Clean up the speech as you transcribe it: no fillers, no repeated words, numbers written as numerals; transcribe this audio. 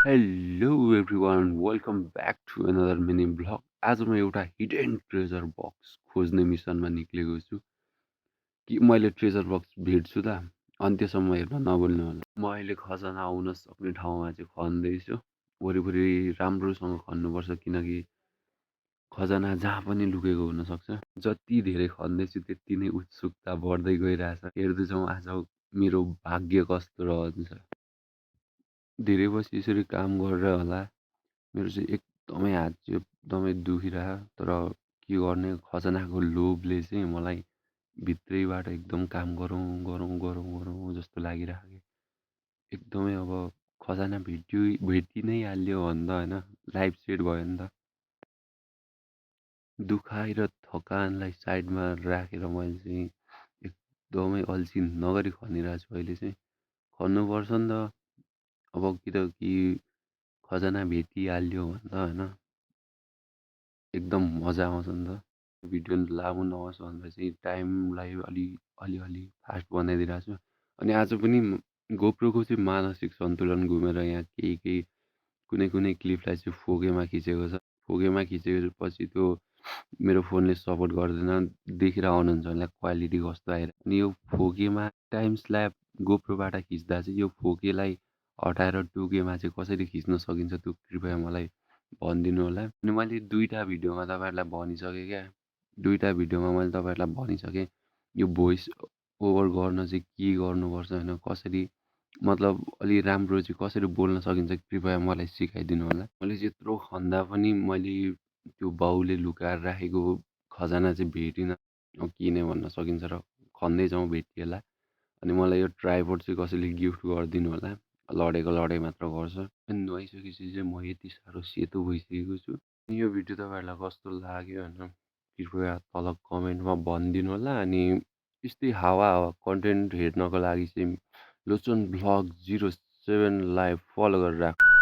Hello everyone welcome back to another mini blog. आज म एउटा हिडन ट्रेजर बक्स खोज्ने मिसनमा निक्लेको छु कि मैले ट्रेजर बक्स भेट्छु त। अन्त्यसम्म हेर्न नभुल्नु होला। म अहिले खजाना आउन सक्ने ठाउँमा चाहिँ खन्दैछु। वरिपरि राम्रोसँग खन्नुपर्छ किनकि खजाना जहाँ पनि लुकेको हुनसक्छ। जति धेरै खन्दैछु त्यति नै उत्सुकता बढ्दै गइरहेछ। हेर्दैछौँ आज मेरो भाग्य कस्तो रहन्छ। धेरै बसी यसरी काम गरेर होला मेरो चाहिँ एकदमै हात चाहिँ एकदमै दुखिरहेको, तर के गर्ने, खजनाको लोभले चाहिँ मलाई भित्रैबाट एकदम काम गरौँ गरौँ गरौँ गरौँ जस्तो लागिरहेको कि एकदमै अब खजाना भेटि नै हाल्यो भने त होइन, लाइफ सेट भयो नि त। दुखाइ र थकानलाई साइडमा राखेर मैले चाहिँ एकदमै अल्छी नगरी खनिरहेको छु। अहिले चाहिँ खन्नुपर्छ नि त। अब कि खजाना भेटिहाल्यो भने त होइन एकदम मजा आउँछ नि त। भिडियो लामो नहोस् भनेर चाहिँ टाइमलाई अलिअलि फास्ट बनाइदिइरहेको छु। अनि आज पनि गोप्रोको चाहिँ मानसिक सन्तुलन गुमेर यहाँ केही केही कुनै कुनै क्लिपलाई चाहिँ फोकेमा खिचेको छ। फोकेमा खिचेपछि त्यो मेरो फोनले सपोर्ट गर्दैन, देखेर आउनुहुन्छ होला क्वालिटी कस्तो आइरहेको। अनि यो फोकेमा टाइम स्ल्याब गोप्रोबाट खिच्दा चाहिँ यो फोकेलाई हटाएर टुकेमा चाहिँ कसरी खिच्न सकिन्छ त्यो कृपया मलाई भनिदिनु होला। अनि मैले दुईवटा भिडियोमा तपाईँहरूलाई भनिसकेँ क्या। दुईवटा भिडियोमा मैले तपाईँहरूलाई भनिसकेँ यो भोइस ओभर गर्न चाहिँ के गर्नुपर्छ होइन, कसरी मतलब अलि राम्रो चाहिँ कसरी बोल्न सकिन्छ कृपया मलाई सिकाइदिनु होला। मैले त्यत्रो खन्दा पनि मैले त्यो बाउले लुकाएर राखेको खजाना चाहिँ भेटिनँ। अब के नै भन्न सकिन्छ र, खन्दै जाउँ भेटिएला। अनि मलाई यो ट्राइपोड चाहिँ कसैले गिफ्ट गरिदिनु होला। लडेको लडाइँ मात्र गर्छ। अनि नुहाइसकेपछि चाहिँ म यति साह्रो सेतो भइसकेको छु। यो भिडियो तपाईँहरूलाई कस्तो लाग्यो होइन कृपया तल कमेन्टमा भनिदिनु होला। अनि यस्तै हावा हावा कन्टेन्ट हेर्नको लागि चाहिँ लोचन भ्लग 07 लाई फलो गरेर राख्नु।